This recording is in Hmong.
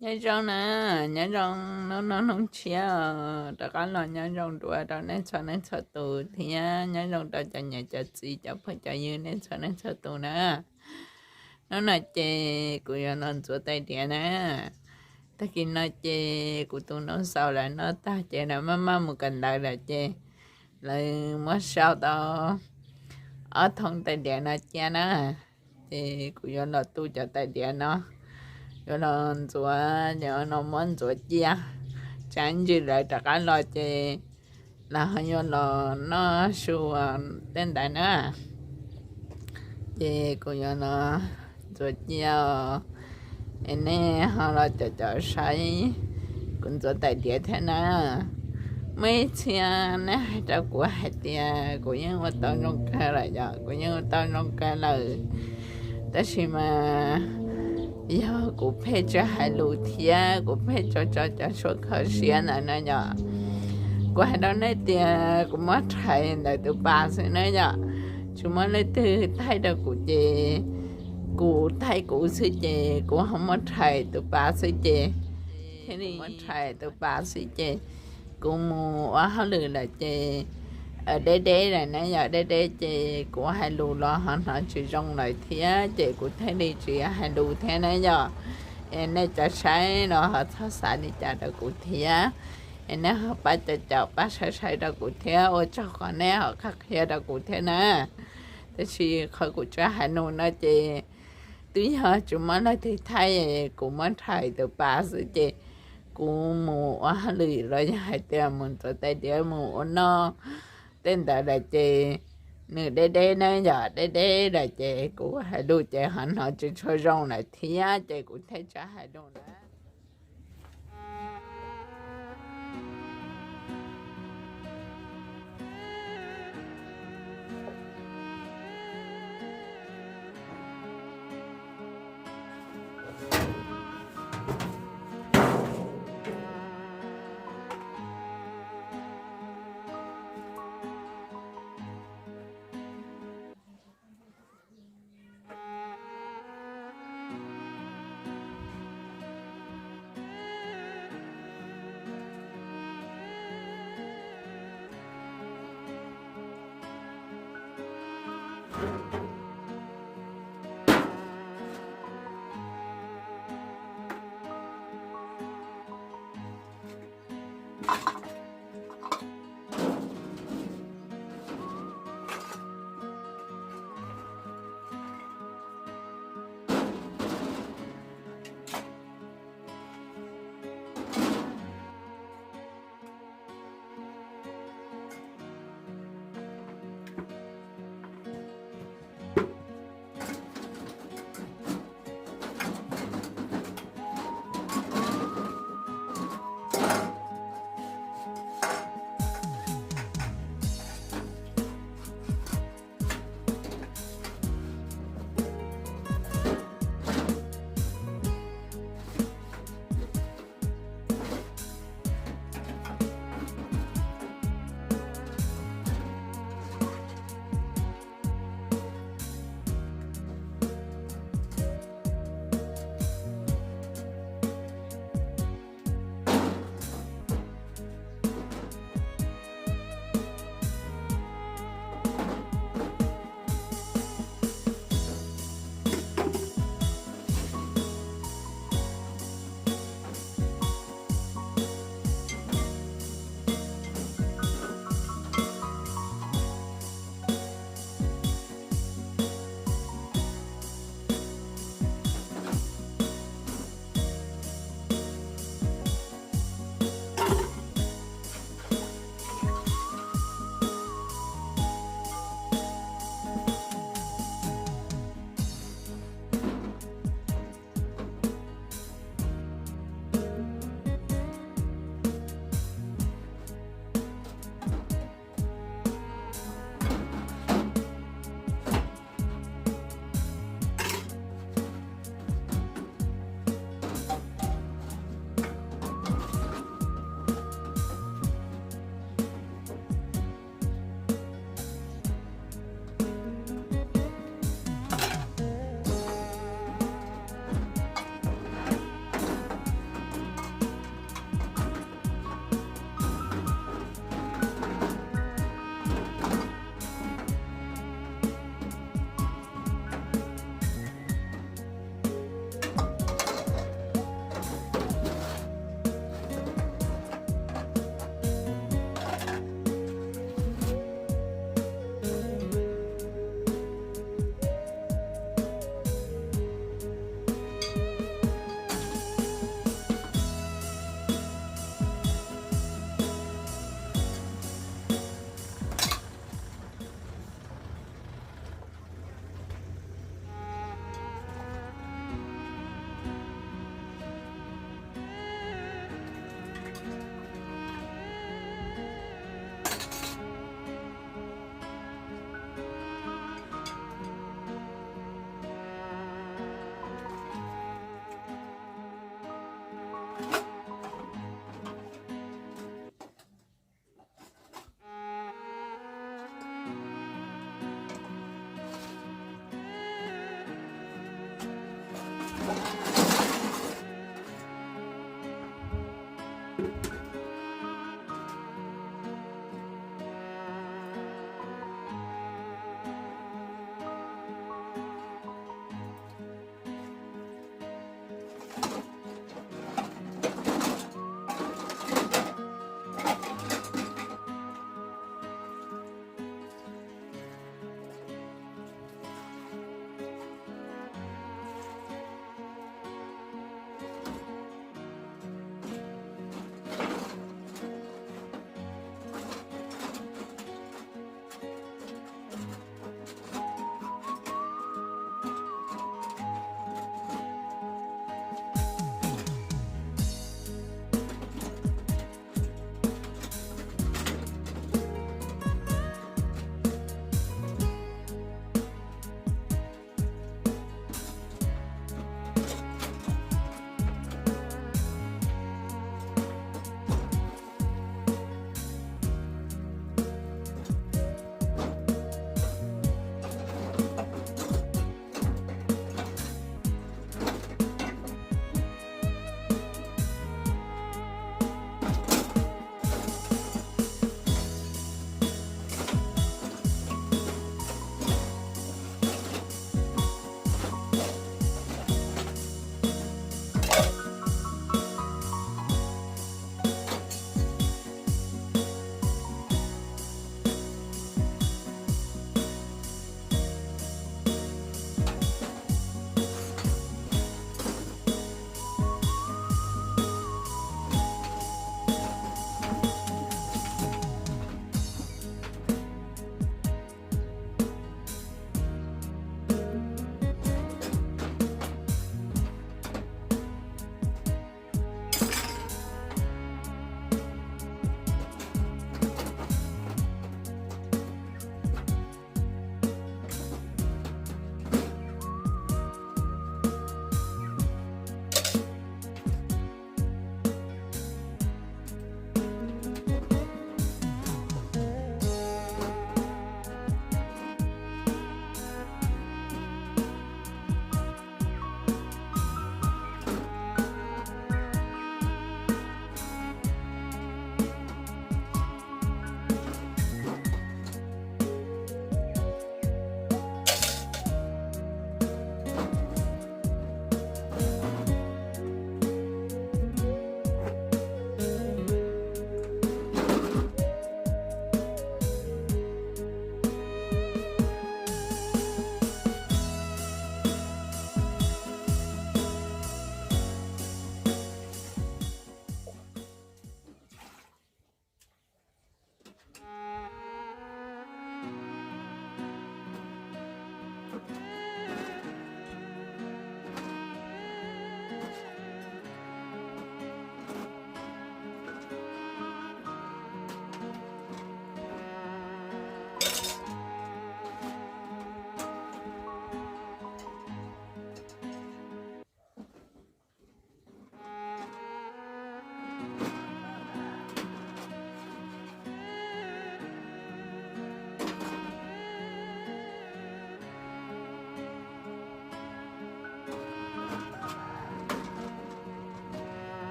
Nyob zoo na, nyob zoo hnub no hnub tshiab os, rov qab los nyob zoo dua rau nej txhua leej txhua tus thiab nyob zoo rau cov niam cov txiv cov phooj cov ywg nej txhua leej txhua tus na. Hnub no ces kuv yuav los ntxuav tais diav na. Tag kis no ces kuv tus nus xaus lawm no tag ces lawv maj maj mus kawm ntawv lawm ces lawv muab sau tau ob thoob tais diav no cia na. Ces kuv yuav los tu cov tais diav no, yuav los ntxuav, yuav los muab ntxuav cia, tsam ntsis lawv rov qab los ces lawv ho yuav los noj su tej ntawd na. Ces kuv yuav los ntxuav cia os, es nej ho los caum caum saib kuv ntxuav tais diav thiab na. Muaj ib txhia nej hais rau kuv hais tias kuv yeej ua tau zoo kawg lawm yom, kuv yeej ua tau zoo kawg lawm, tab sis mas yog kuv pheej tsis hais lus thiab kuv pheej tso tso cov suab kho siab ntawd na yom. Kuv hais rau nej tias kuv muab rhais ntawm tus pas xwb na yom, tsis muaj leej twg thaij rau kuv ces kuv thaij kuv xwb ces kuv ho muab rhais tus pas xwb ces, thiaj li muab rhais tus pas xwb ces kuv mus ua hauj lwm lawm ces deb deb lawm na yom, deb deb ces kuv hais lus los ho hnov tsis zoo lawm thiab ces kuv thiaj li tsis hais lus thiab na yom. Es nej cov saib los ho txhob xav li cas rau kuv thiab, es nej ho pab caum caum pab saib saib rau kuv thiab, ua tsaug qhov nej ho qhia qhia rau kuv thiab na. Tab sis qhov kuv tsis hais lus no ces twb yog tsis muaj leej twg thaij, kuv muab rhais tus pas xwb ces kuv mus ua hauj lwm los yog hais tias mus ntxuav tais diav mus ua noj tej ntawd lawm ces nws deb deb na yom, deb deb lawm ces kuv hais lus ces ho hnov tsis tshua zoo lawm thiab ces kuv thiaj tsis hais lus lawm.